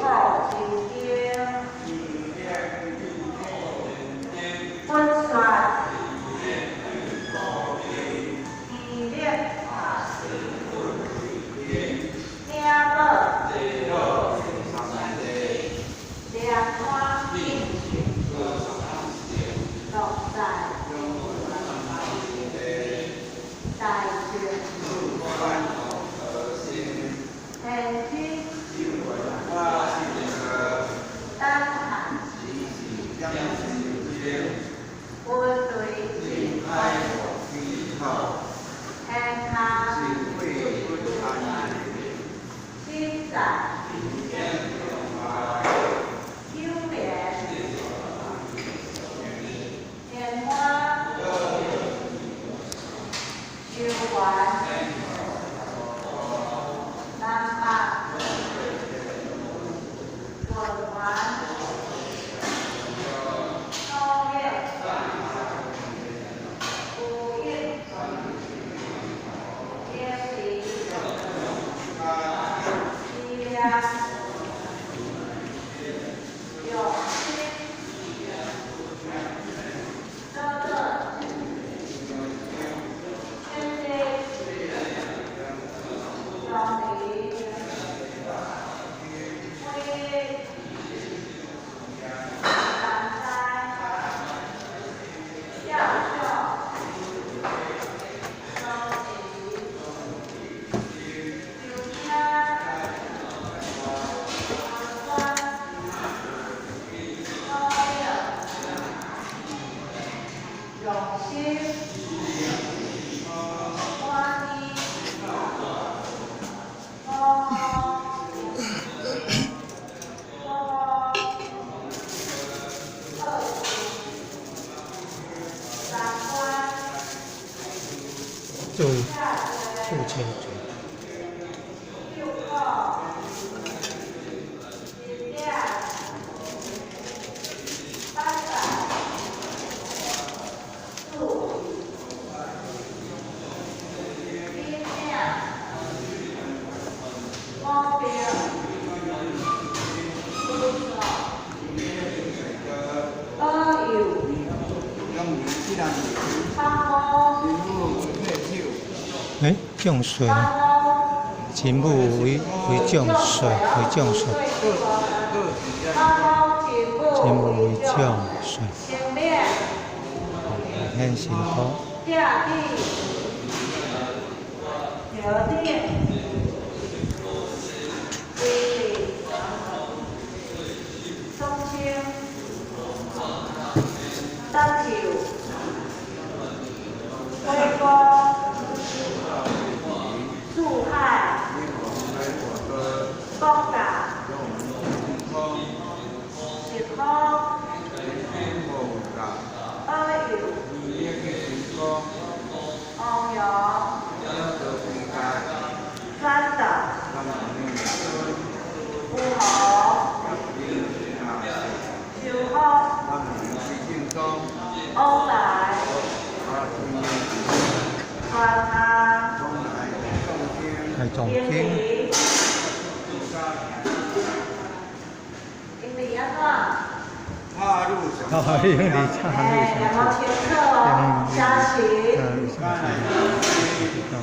苦真經，粉雪，天力，领导，凉看，落在，大石，天真，等待，温雷，天空，心在，九连，莲花，修完，南北，循环，努力，有影，坚持，思念，用心，早早，选择，相离，唯一，担待，照相，锁匙，收听，温暖，努力，用心，满意，五五二三关，做做车做。六个，一点，800，四，一点，五百，五十，保佑，北五，欸，降税，北五。真武为将帅，为将帅，真武为将帅，显神通。下地，头顶，规定，总称，搭桥，火锅，四海，国家，时空，保佑，汪洋，转导，有豪，修福，往来，传下，大藏英經，语，英语按怎？哦，英语插嘿，入念无上清楚哦，写实，插入上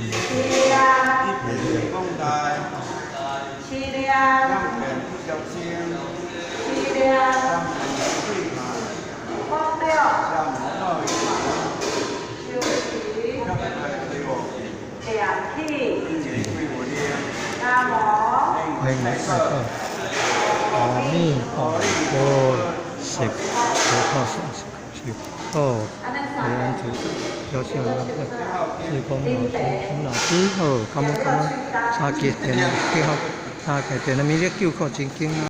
饲料，饲料，饲料，讲了，修持，念起，南无，欢迎大家，阿彌陀佛，十，佛靠十十哦，平安主，小小志工老師，陳老師，好，感恩感恩，三級電，結合三級電，明日救苦真經啊。